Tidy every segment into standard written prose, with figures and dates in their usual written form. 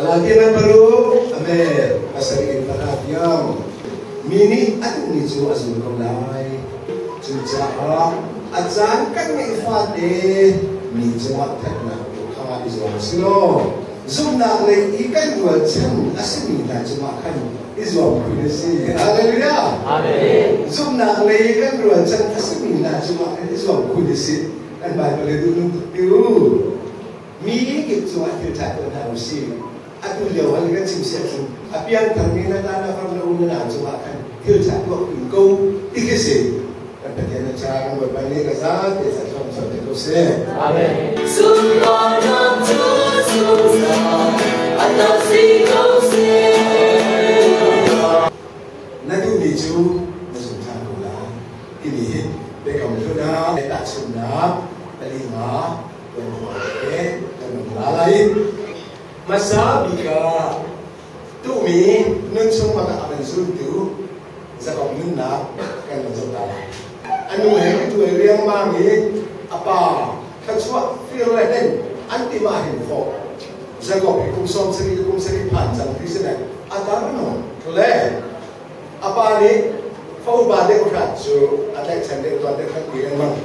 Galati man 6 a me 7 in 9 tiang. Mi nih a duhmi cu a zul ko lai. Cucaah a caan kan ngeih fate mi cungah ṭhatnak tuah kha i zuam u sih law zumhnak lei i kan rualchan a simi hna cungah khan i zuam khun u sih. Hallelujah! Amen. Zumhnak lei i kan rualchan a simi hna cungah khan i zuam khun u sih. Kan Baibal i duhnung tuk ti u. Mi kip cungah thil ṭha tuah hna u sih. Atu lio hal kan chim si ahcun a piangtharmi na ta na far na u na nau cungah khan thil ṭha tuah kun ko ti khi si. Kan Pathian na ṭha, kan Bawipa nih ka zate sa thluam chuah te ko seh. Amen. Sunparnak cu zungzal a ta si ko seh. Na duhmi cu na zum ṭhan ko lai timi hi biakam hlun ah tahchunhnak pali nga Hmasa bik ah tuhmi nunchung bak ah a kan zultu Jakob nunnak kan van zoh ta lai. A nu he an tuai riangmang i a pa thluachuah fir le hlen an timh ah hin fawh Jakob hi kum 70 le kum 70 phan cang ti si le a tar nawn le A pa nih fa upa deuh hrat cu a tlaihchan deuh tuan deuh khat ti lengmang.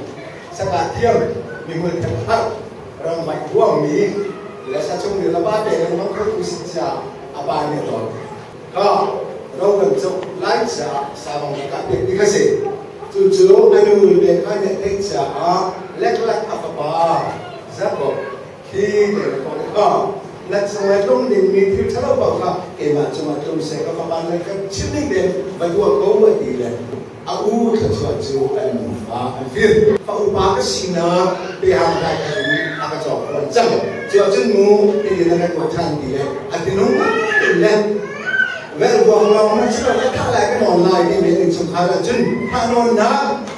Sakah thiam, mihmul them harh, ramvaih huammi le sachung nih lapa pe lengmang khotu si caah a pa nih a dawt. Ka ro kan cuk lai caah savang ka kah piak ti kha si. Cucu a nu Rebekah nih a theih caah leklak a fapa Jakob Hi te na tuah kha na cungah tlung dingmi thil ṭhalo paoh kha keimah cungah tlung seh, ka fapa na ka chimh ning tein va tuah ko a ti le a u thluachuah cu an nufa an fir. Fa upa ka sinak pehang hlai khat in a ka cawk phuan cang. Cu ahcun mu hitin na ka tuah ṭhan ti le a tinung in le velh buang lawng na si lo ka thah lai ka nawn lai timi an innchungkhar ahcun thah nawnnak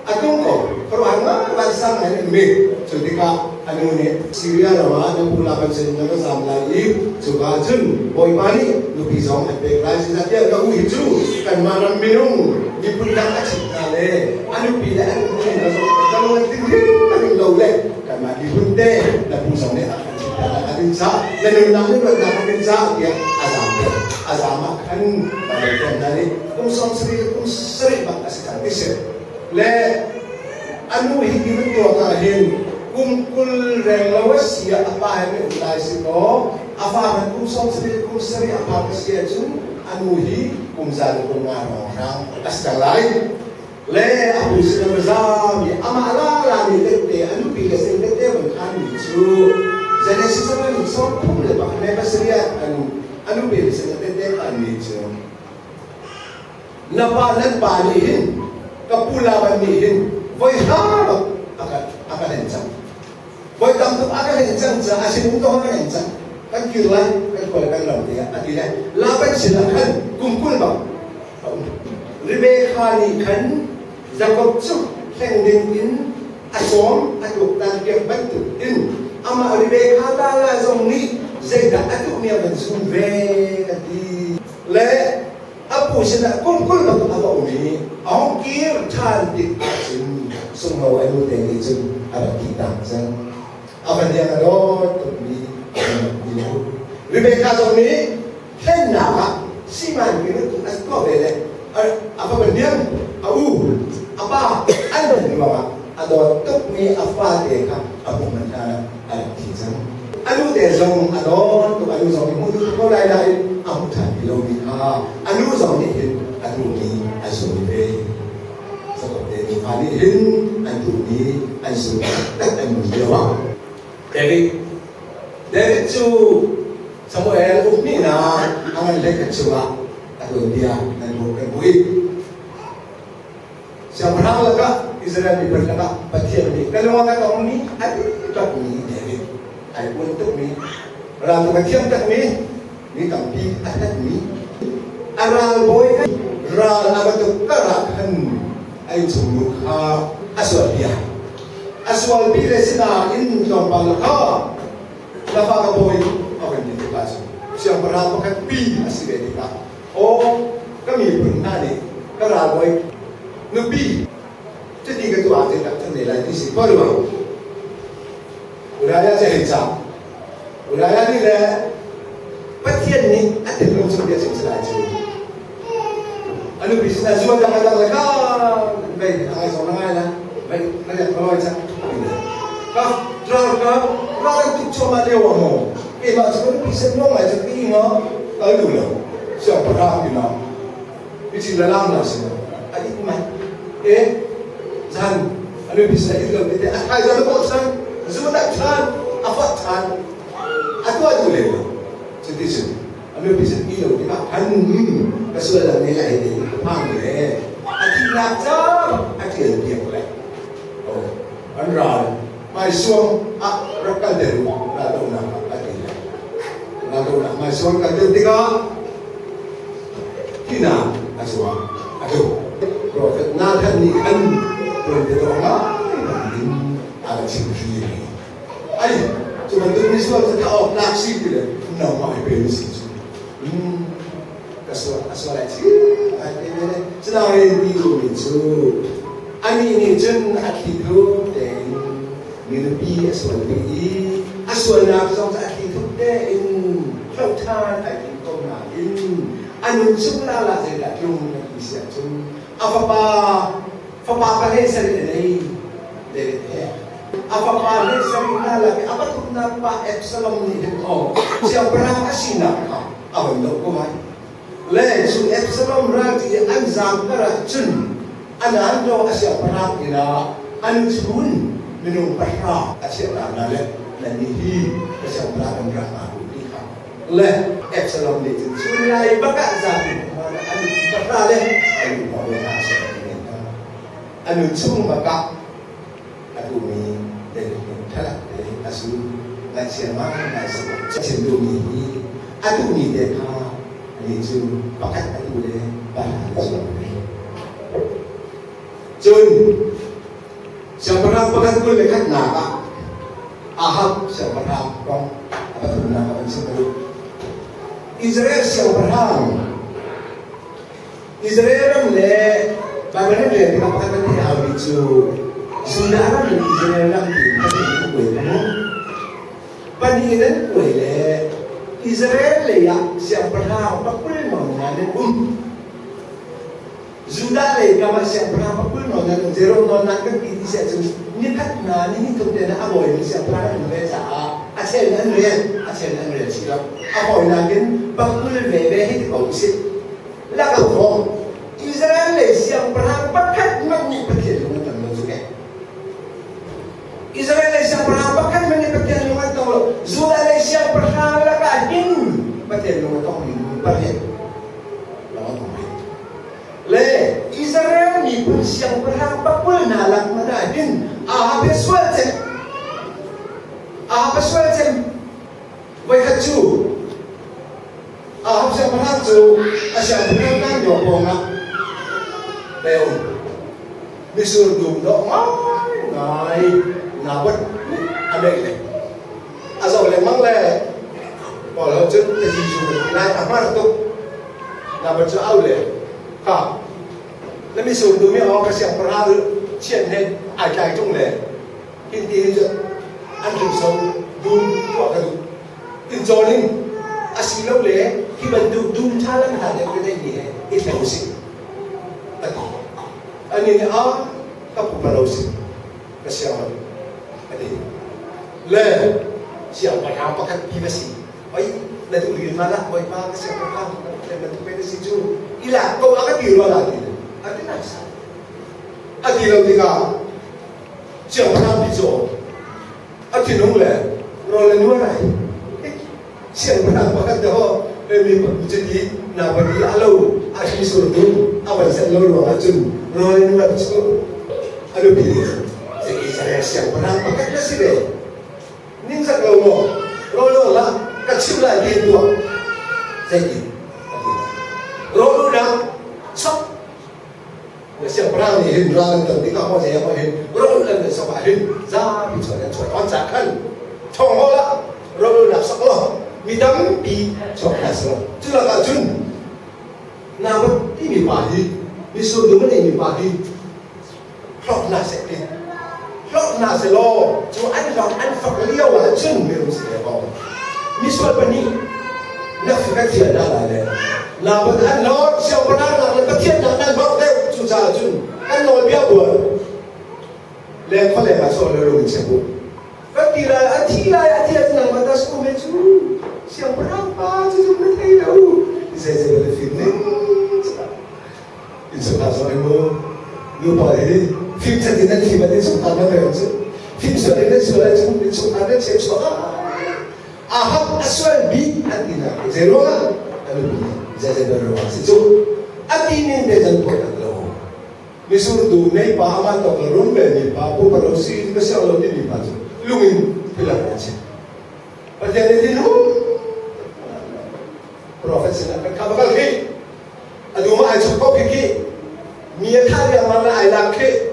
A tlung ko. Khuaruahhar ngai vansang ngai in mi. Cu tikah a nu nih Siria ram ah na pu Laban sin na va zam lai i cuka ah cun Bawipa nih nupi zong an pek lai. Zeicahtiah ka u hi cu kanmah ram minung miphun dang a chimh hna le a nupi le an nupi hna zong ka lung an tling hrimhrim lo le kanmah miphun te na pu zong nih a kan chimh hna lai a din caah na nunnak nih ruatnak a din caah tiah a zamter. A zam ah khan Baibal thiam hna nih kum 70 le kum 70 bak a si cang ti si. Le a nu hi ti van tuak ah hin kum 20 reng lo a si ah a pa he an um lai si kaw a fa hmanh kum 70 kum 70 a phak a si ahcun a nu hi kum za le kum nga hrawnghrang a si cang lai. Le a pu sin a zami amah lala nih tette a nupi le sin tette van khan mi cu Genesis a kan 31 le 7 an a nupi le sin tette khan mi cu Na pa nan pa nih hin ka pu Laban nih hin voi hra bak a ka hlen cang. Voi tam tuk a ka hlen cang caah a sinum ka hon ka hlen cang. Kan kir lai, kan khual kan ram tiah a ti le Laban sinah khan kum 20 bak a um. Rebekah nih khan Jakob cu hleng ding in a sawm a tuaktan piak bantuk in amah Rebekah lala zong nih zeidah a tuahmi a van zum ve kan ti. Le a pu sinah kum 20 bantuk a va um i a hung kir ṭhan tik ahcun sungho a nute nih cun a rak thihtak cang. A va hniang a dawt tukmi a van rak ti lo. Rebekah zong nih hlennak ah siman mi bantuk a tuah ve le a va hniang, a u, a pa an hlen ruangah a dawt tukmi a fate kha a hmuh manh hlan ah a rak thi cang. A nute zong a dawt tuk, a nu zong nih hmuh duh tuk ko lai nain a hmu ṭhan ti lomi kha a nu zong nih hin a duhmi a zul ve. Jakob te nufa nih hin an duhmi an zul taktak an nun lio ah David David cu Samuel ukminak a ngan hlei khat chungah a tuanbia nan hmuh kan hmuh i Siangpahrang lakah Israel miphun lakah Pathian nih ka lung a ka tongmi a takmi David ai uan tukmi raltuk a thiam takmi mi tampi a thatmi a ralbawi kha ral a va tuk karah khan ai chungnu kha a sualpi a sualpi le sinain tlawmpal kha na fa ka bawi a van ti tikah cun siangpahrang pakhat pi a si ve tikah Aw, ka miphun hna nih ka ralbawi nupi cuti ka tuah ahcun rak cun ne lai ti si ko rua. Uriah cu hei cang. Uriah nih le Pathian nih a thinlung chung bia chim si lai cu. A nupi sinah zuan dang a dang le ka vei a ngai zong na ngai la vei na liak ka loi cang ka ral ka ral an tuk chuahmah lio ah maw keimah cu ka nupi sen nuang lai cu ti nga kal duh lo siangpahrang inn ah micin le lang na si a it mai e zan a nupi sinah it lo ti te a thai zan a bawh than zun a than a fat than a tuah duh lem lo cuticun a nupi sin ti lo tikah khan ka sual lam nih lai te ka phang le a thihnak cang a ṭial piak le an ral hmaisuang ah rak kal te u raldohnak ah a ti le raldohnak hmaisuang kal te tikah thihnak a chuak a tu Prophet Nathan nih khan tuan te tawng ngai bangin a ra chim hri. Ai, cu bantuk misual cu thah awk tlak si ti le nangmah hi pe na si cu. Ka sual, a sual ai chi ai te le cunain ti duhmi cu anih nih cun a thli thup tein mi nupi a sual pi i a sualnak zong cu a thli thup tein hloh ṭhan ai tim ko nain a nun chung lala zeidah tlung na ti si ahcun a fapa fapa pahnih sarih a nei David he a fapa hlei sarih hna lak i a pathumnak pa Absalom nih hin aw siangpahrang a sinak kha a von doh ko ai le cu Absalom ral i an zaam kar ah cun a nan do a siangpahrang inn ah an chun minung pahra a chiahnak hna le nannih hi ka siangpahrang an rak aa ti kha le Absalom nih cun chun lai bak ah zapi hmuh an pahra le an pa hna a nun chung bakah a duhmi David nih ṭhalak tein a zul. Ngaihchia ngaingai si. A chim duhmi hi a duhmi te kha anih cu pakhat a duh le pahra le zuam ve. Cun siangpahrang pakhat 21nak ah Ahab siangpahrang kong a pathumnak a van chim a duh. Israel siangpahrang Israel ram le Baibal ram rel tikah pakhat kan theih haumi cu Judah ram le Israel ram tiin pahnih in an kuai mu. Pahnih in an kuai le Israel lei ah siangpahrang pakul nawn nan an um. Judah lei kam ah siangpahrang pakul nawn nan um. Zeiruang nawn nan kan ti ti si ahcun nikhat hna ni thum te na a bawimi siangpahrang an um ve caah a chel an rel, a chel an rel chih lo. A hawinak in pakul veve hi ti ko usih. Lak lo maw? Israel lei siangpahrang pakhat hmanh nih Pathian lung an tong lo cu ke. Israel lei siangpahrang pakhat hmanh nih Pathian lung an tong lo. Judah lei siangpahrang lakah hin Pathian lung a tongmi pariat lawng an um rih. Le Israel miphun siangpahrang pakul hna lak hmanh ah hin Ahab he sual cem Ahab he sual cem Voikhat cu Ahab siangpahrang cu a siangpahrang tlangraw pawngah mei a um. Mitsur dum dawh ngaingai Naboth nih a neih le a zoh lengmang le Paul ho cun ka Jesuh ka ti lai a hngar tuk. Naboth cu au le kha na mitsur dum hi aw ka siangpahrang chian he ai tlai ṭung le Hin ti hi cu an hringso dum tuah ka duh. Tincaw ning asilole hi bantuk dum ṭha lam hna deuh ka neihmi he i thleng usih a ti. Anih nih a ka pupa lo si ka siang lo a ti. Le siangpahrang pakhat pi va si. Oi na duh ril ma lah bawipa ka siangpahrang le bantuk pe na si cu i lak ko a ka ti rua la ti. A ti lai sa. A ti lo tikah Siangpahrang pi cu a thinhung le rawl le nuar ai. Siangpahrang pakhat te ho mi cuti nabari a lo a hrisur dum a van set lo ruang ahcun rawl le nuar cu a nupi nih Israel siangpahrang pakhat na si ve. Ningzak lo maw rawl lo hlah ka chim lai ti tuah zeitin a ti. Rawl unak sok Siangpahrang nih hin ral an ton tikah maw zei ah maw hin rawlulh an sok ah hin zapi chuan an chuah tawn caah khan thawnghawl ah rawlulhnak sok law mi tampi chuak hna selaw cu lakah cun Naboth timi pa hi mitsur dum a neimi pa hi hlawk hna seh ti hlawk hna selaw cu an hlawk an fak lio ah cun mirum si ve ko misual pahnih. Na ka thian hna lai le Naban an hlawt siangpahrang nak le Pathian nak nan hlawt deuh. Cucaah cun kan nawlbia buar le khualeng ah chuak le lung in chek u. Kan ti lai a thi lai a thi ahcun nangmah ta si ko me cu siangpahrang pa cu cu na thei lo. Zeizei na fim ning innchungkhar zong hi mu nupa hi fimchat in nan fim an innchungkhar nan rel cu fimsual in nan sual ahcun innchungkhar nan cheu chuak Ahab a sual bik an tinak hi zei ruangah a nupi Jezebel ruangah si cu a ti ning te cun tuah tak lo misur dum nei pa amah tawk le rum ve mi pa pumpa si ka siang lo timi pa cu lungin thilak an si. Pathian nih thinhung prophet sinah kan kha bakal khi a dum ah ai chuk ko khi khi mi a thah riangmang na ai lak khi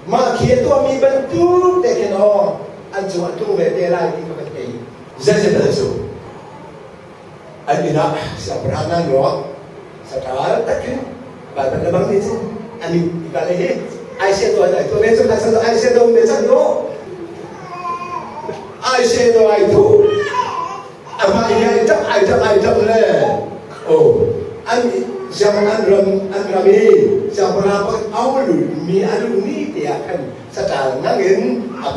mah khi a tuahmi bantuk te khin aw an cung ah tlung ve te lai ti kha kan thei. Jezebel cu an inn ah siangpahrang nan ruang saṭal takin Baibal le bang nih cun an in ika le hi ai se to ai to ve cu kha san ai se do me chan no ai se do ai thu amah hi ai tap ai tap ai tap le o an siang an ram an ram i siangpahrang pakhat au lu mi a lu ni te ah khan saṭal nangin a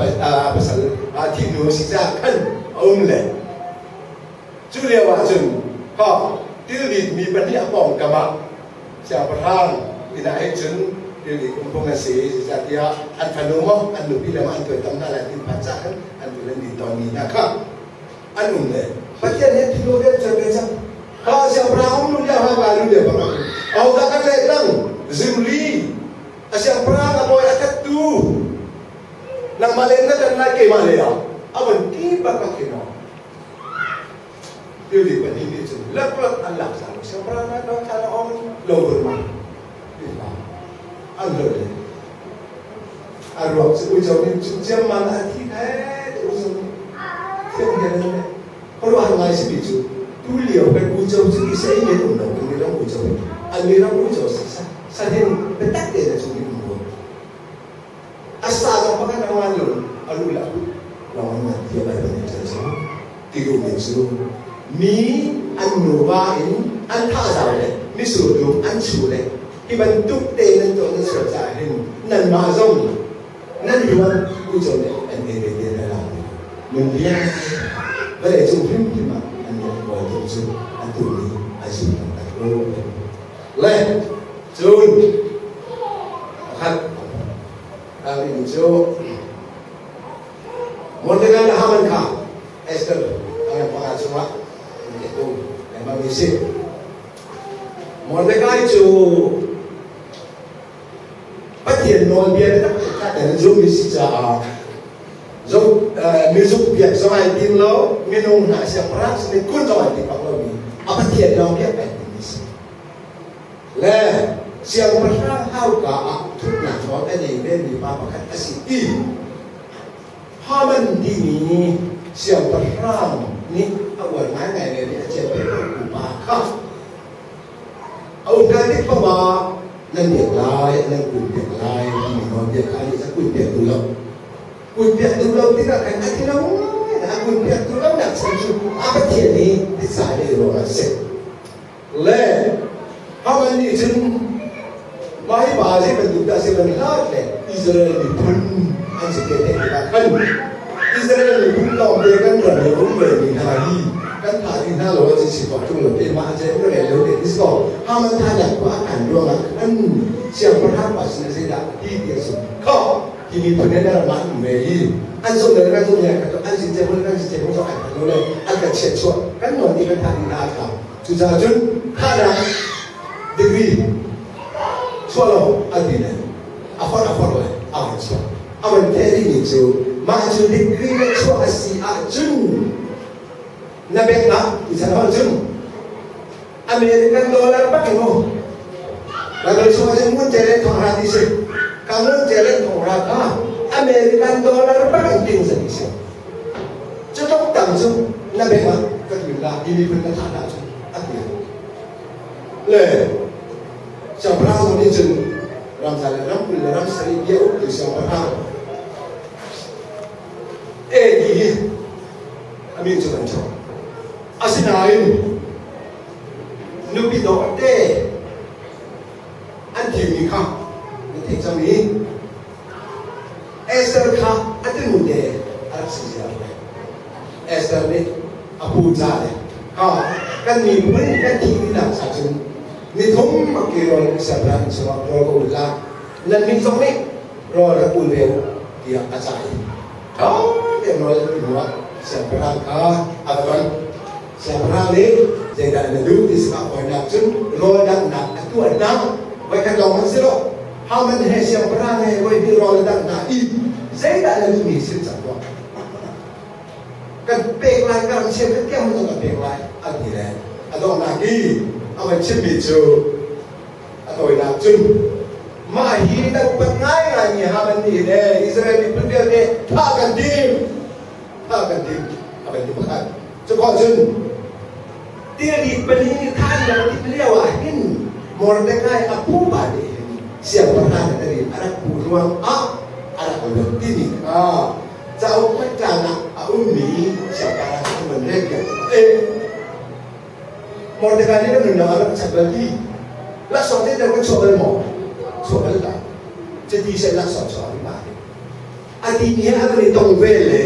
pasal a thih hnu a si caah khan a um le cu lio ah cun ha tildit mi pahnih a pawngkam ah siangpahrang inn ah hin cun tildit kumphung an si. Zeicahtiah an fanu maw an nupi le maw an tuaitam hna lai ti phan caah khan an tu an din tawnmi hna kha an um le Pathian he thil rian ṭuan ve cang. Kha siangpahrang um lu lio ha ka lu lio bang ahodah kan leh tang Zimri a siangpahrang a bawi a thattu nangmah le na kan lai keimah le ah a van ti bak a khin Tildi pahnih nih cun leklak an lak cang. Siangpahrang na no thla na ong lo vun ma an lo le a ruak cu uico nih cu ciamman a thi he te uico nih thiam hian an le khuaruahhar ngai simi cu tu lio kan uico cu i sei men um lo kan mi ram uico an mi ram uico sa sahin biatak tein a chung in um rua a sa zong pakhat a ngan lo a lu le a kut lawng an ngan tiah Baibal nih a chim. Ti duhmi cu mi an nuva in an thahzau le mitsur dum an chu le hi bantuk te nan tuah nan sual caah hin nanmah zong nan ruan uico nih an ei ve te lai lo. Nun lian vawlei cung hrimhrim ah an lian kawl tuk cu atu ni ai sum taktak ko. Le cun pakhat ralrin cu Mordecai le Haman kha Esther a ngan panga chungah an ketu lengmang mi si. Mordecai cu Pathian nawlbia le taktak an zummi si caah mizuk biak zong ai tim lo, minung hna siangpahrang sin kun zong ai tim bak lomi a Pathian lawng biak ai timmi si. Le siangpahrang hauka ah thutnak nawl a nei vemi pa pakhat a si i Haman timi siangpahrang nih a uar ngaingai vemi a ciat ve pa kha a umkal tik paoh ah nan biak lai, nan kun piak lai timi nawlbia kha nih a kun piak duh lo. Kun piak duh lo tikah khan a thi lo ngai. A kun piak duh lo nak chan cu a Pathian nih titsa le ruangah a si. Le Haman nih cun mah hi pa zei bantuk dah si van hlat le Israel miphun an si te theih tikah khan Israel miphun lawngte kan ram i um ve mi hna hi kan thah dih hna lo ah si ko ṭung lo keimah a cem rel lo te ti si ko. Haman thahnak tu a kan ruangah khan siangpahrang pa sinah zeidah a ti ti a si kho hi miphun he na ram ah an um ve i an zumh le kan zumh le an sin cem kan sin cem zong ai phan lo le an kan chiat chuah kan nawl ti kan thah dih hna a ṭha. Cucaah cun thahnak degree chuah lo a ti le a forh a forh le a van chuah. A van theh rihmi cu mah cu degree na chuah a si ahcun na bank ah tuchan holh cun American dollar bak in mu Baibal chung ah cun ngun ṭelen thong hra ti si. Ka ngun ṭelen thong hra kha American dollar bak in ting za ti si. Cu tluk tam cu na beng ah ka tlun la hi miphun na thah hna cu a ti. Le siangpahrang zong nih cun ramza le ramkul le ram sarih bia uktu siangpahrang AD hi a min cu kan chuak. Asinain Nupi dawh te an thimmi kha na theih cang i Esther kha a tunu te a rak si ziar ve. Esther nih a pu ca le kha kan miphun kan thih dihnak cha cun nithum a ke rawl siangpahrang inn chungah rawl ka ul la, nan min zong nih rawl rak ul ve u tiah a cah i ṭha tein rawl an ul hnuah siangpahrang kha a va ton. Siangpahrang nih zeidah na duh ti sakah hawinak cun rawl danghnak a tuah hna. Voikhat lawng hmanh si lo, Haman he siangpahrang he voihnih rawl a dangh hna i zeidah na duhmi chim cang tuah. Kan pek lai, ka ram cheukhat tiang hmanh kan pek lai, an ti le a donghnak i a van chimmi cu a tawinak cun mah hi na upat ngaingaimi Haman nih le Israel miphun vialte thah kan tim, thah kan tim, a van ti pakhat. Cukhawh cun tildi pali than rak timh lio ah hin Mordecai a pupa nih hin siangpahrang a rin a rak puh ruang ah a rak luat timi kha cauk hmatlang ah a ummi siangpahrang an van rel piak. Eh, Mordecai nih na nunnak a rak chat bal ti? Laksawng te kan chuah bal maw? Chuah bal la. Cuti seh laksawng chuah a ma. A timi he an i tong ve le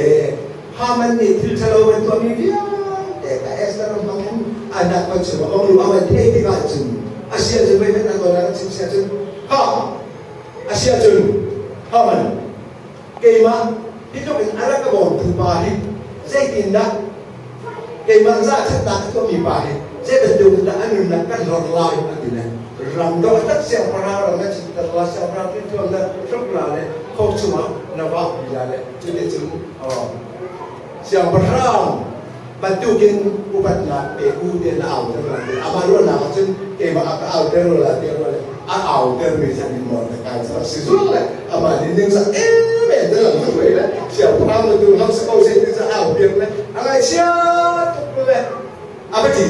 Haman nih thil ṭhalo van tuahmi vialte kha Esther hmang in anak van chung a ong lu a van theih tikah cun a si ahcun voi khat a tawn ah chim si ahcun ha a si ahcun Haman keimah hi tluk in a rak ka bawmtu pa hi zeitindah keimah zah ṭhatnak a tuahmi pa hi zei bantuk dah a nunnak kan hlor lai a ti le ram dawh tak siangpahrang ram na cin la siangpahrang thilthuam na hruk la le khok chungah na vah pi la le cuticun siangpahrang bantukin upatnak pe u te na auter la te amah ruahnak ahcun keimah a ka auter la te ruah le a auter mi chan in Mordecai cu a si zul le amah nih ning sak em em te lam hruai le siangpahrang na tu hlam si ko se ti cu au piak le a ngaihchia tuk le a va ti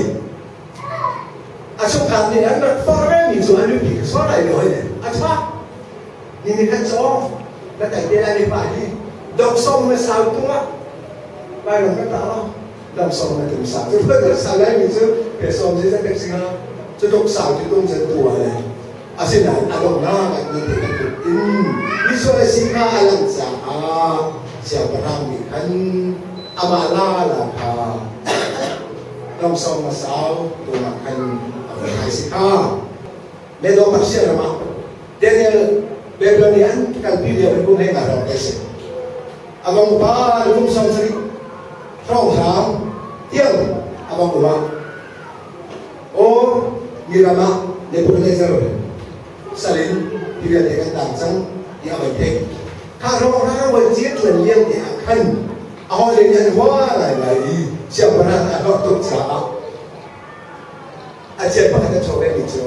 a chungkhar nih an rak far mi cu an nupi ka sor lai lo hoi le a ṭha ni ni khat caw na tai te lai pa hi dok song na sau tung ah lai ram ka ta lo dam song na tum sa cu ka sa lai mi cu pe som si zan singa cu dok sau ti tung zan tua le asinain a donghnak ah ni te bantuk in misual a si kha a langh caah siangpahrang nih khan amah la la kha lamsawng a sau tuah khan a va thai si kha. Medo Persia ram ah Daniel Babylon i an kalpi lio in kum hlei nga rawng te si. Abang upa kum 70 hrawnghrang tiang abang upa. O mi ram ah Nebuchadnezzar salin hi vialte kan tang cang ti a van theih. Kha hrawnghrang van cir tuan liang te ah khan a hawile nih an hua ngaingai i siangpahrang a hlorh tuk caah a chiat pakhat a chuak vemi cu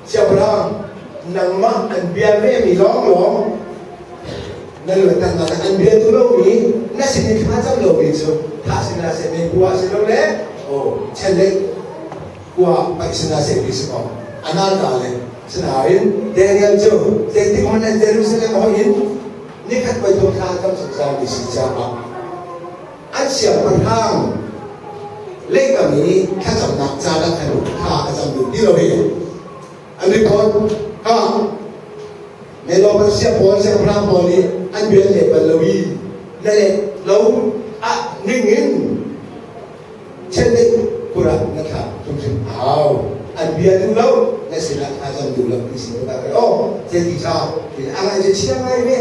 siangpahrang nangmah an bia vemi lawnglawng na luatnak nak an bia tu lomi na sin i thla cam lomi cu thah si na seh mei kua si lo le o chendeih kua paih si na seh ti si ko anal ta le sinain Daniel cu zeitik hmanh an Jerusalem hoi in nikhat voi thum thla cam zungzal mi si caah an siangpahrang leikam i thlacamnak caan ah khan thla a cam duh ti lo hi an report ha Melo Persia pawl siangpahrang pawl nih an bian le bal lo i na let lo ah ning in Chendeih kurah na thlah hrimhrim a hau. An bia duh lo, na sinah thlacam duh lo ti si ko dah aw zeiti ṭha ti a ngai cu chia ngai ve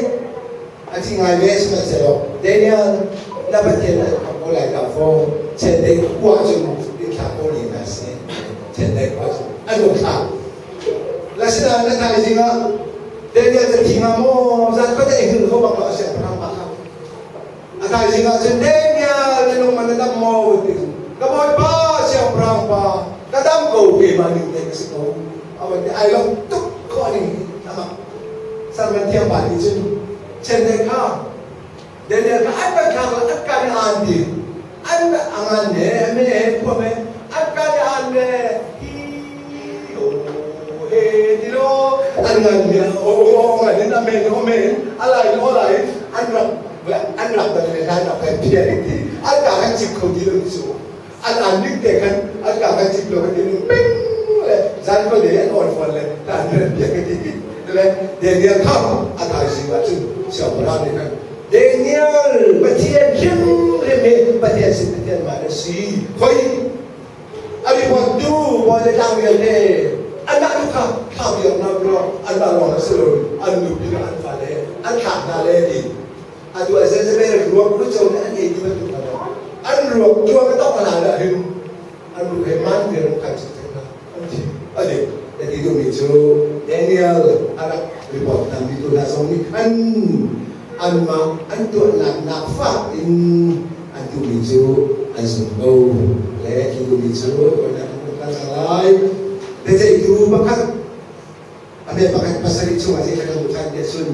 a thi ngai ve sihmanhsehlaw Daniel na Pathian an kham ko lai dah faw chendeih kua cun in thlah ko ni hna si chendeih kua cun an uk thlah la sinain na thaizing ah Daniel ca thi hnga maw zan khuate ei hngilh kho bak lo a siangpahrang pa kha A thaizing ah cun Daniel na lung man na dam maw ti cun ka bawipa siangpahrang pa ka dam ko keimah ning te ka si ko a van ti ai lawm tuk khawh ning amah sermon thiam pa nih cun chendei kha Daniel kha an van thlak la an ka ni an ti an angan ne ame he khua me an ka ni an ne hi o he ti lo an ngan mi o o ngan in amen o men alai o lai an rak an rak bal le hlan ah khan phiah in ti an ka kan cip kho ti lo ti su an an ning te khan an ka kan cip lo kan ti ning ping le Zan khuadei an awn fawn le an ran biak ka ti. Le Daniel kha a thaizing ah cun siangpahrang nih khan Daniel Pathian hrimhrim hi Pathian sin Pathian ma na si khoi a report tu bawi le tlang vialte anmah tu kha thla biak na lo anmah lawng na si lo an nupi le an fale an thlak hna le ti atu a Jezebel ruak uico nih an ei ti bantuk hna an ruak tuang a tok hna la hin an ruh he man te ram kai cik hna an thi a dik na ti duhmi cu Daniel a rak report hna mi tu hna zong nih khan anmah an tuahnak nak fak in an duhmi cu an zum ko le ti duhmi cu kan kan cang lai. Biaceihtu pakhat a bia pakhat pasarih chungah zei kan hmuh ṭhan tiah cun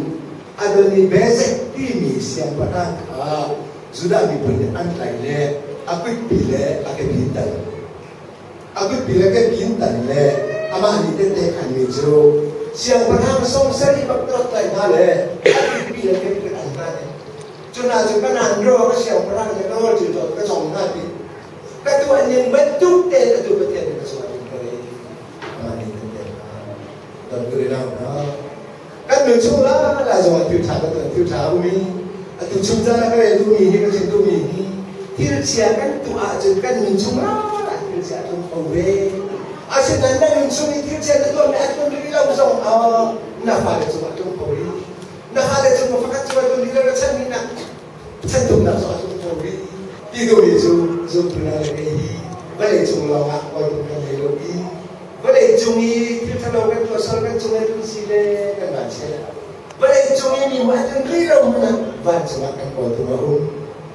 Adoni Bezek timi siangpahrang kha Judah miphun nih an tlaih le a kutpi le a kepi tan a kutpi le kepi in tan le amah nih tette khanmi cu siangpahrang sawm sarih bak rak tlaih hna le a kutpi le kepi an hna ne. Cu hna cu Kanaan ro ka siangpahrang le ka rawl cu ka cong hna ti ka tuah ning bantuk tein atu Pathian nih ka cungah in ka rel. Amah nih tette hna don ka rinau hna. Kan nun chung la la zong ah thil ṭha kan tuah, thil ṭha a um i atu chung caan ah ka rel duhmi hi, ka chim duhmi hi thil chia kan tuah ahcun kan nun chung la la thil chia a tlung kho ve. Asinain na nun chung i thil chia na tuahmi a tlun rih lo zong ah na fale cungah a tlung kho rih. Na fale cung pakhat cungah tlun rih lo na chan rih nak chan thumnak zong a tlung kho rih. Ti duhmi cu zumtu hna le kei hi vawlei cung lawngah hawikom kan ngei lo i vawlei cung i thil ṭhalo kan tuah sual kan cung i tlun si le kan vanchiat. Vawlei cung i mi hmai tlun rih lo hmanh ah vancung ah kan kawltung a um.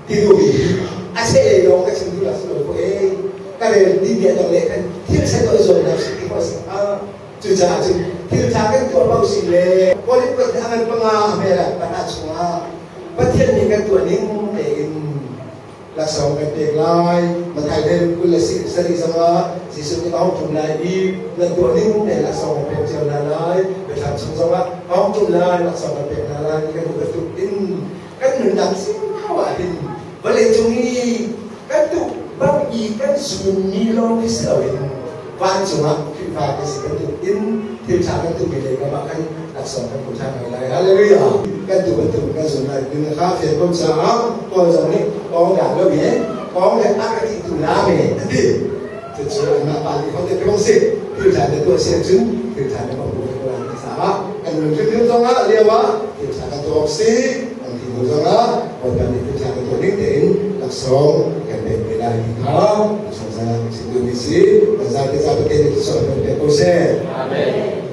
Ti duhmi hi a sehlei lawng ka chim duh la si lo ko ee. Ka rel ti bia dang le khan thil set i zuamnak si ti khawh a si hnga. Cucaah cun thil ṭha kan tuah paoh si le Korin kuat a ngan panga a hmel ah pahra chungah Pathian nih kan tuah ning tein laksawng kan pek lai. Matthai hlei 20 le sarih zongah Jesuh nih ka hung ṭum lai i nan tuah ning tein laksawng kan pek cio hna lai. Biathlam chung zongah ka hung ṭum lai, laksawng kan pek hna lai ti kan hmuh bantuk in kan nunnak cio ah hin vawlei cung i kan tuh bang i kan zunmi lawng khi si loin vancung ah Khrihfa kan si bantuk in thil ṭha kan tuahmi lei kam ah khan laksawng kan hmu ṭhan lai. Hallelujah! Kan tuh bantuk kan zun lai ding kha fian ko caah Paul zong nih kong dah lo ye kong le a ka ti tu la me a ti. Cucu anmah pa nih hote te si thil ṭha te tuah si ahcun thil ṭha te kan hmu ko lai ti caah kan nun hrimhrim zongah lio ah thil ṭha kan tuah awk si kan thi hnu zongah Bawipa nih thil ṭha kan tuah ning tein laksawng kan pek ve lai ti kha chungzang chim duhmi si. Kan zapi zapi te nih thluachuah kan pek ko seh. Amen.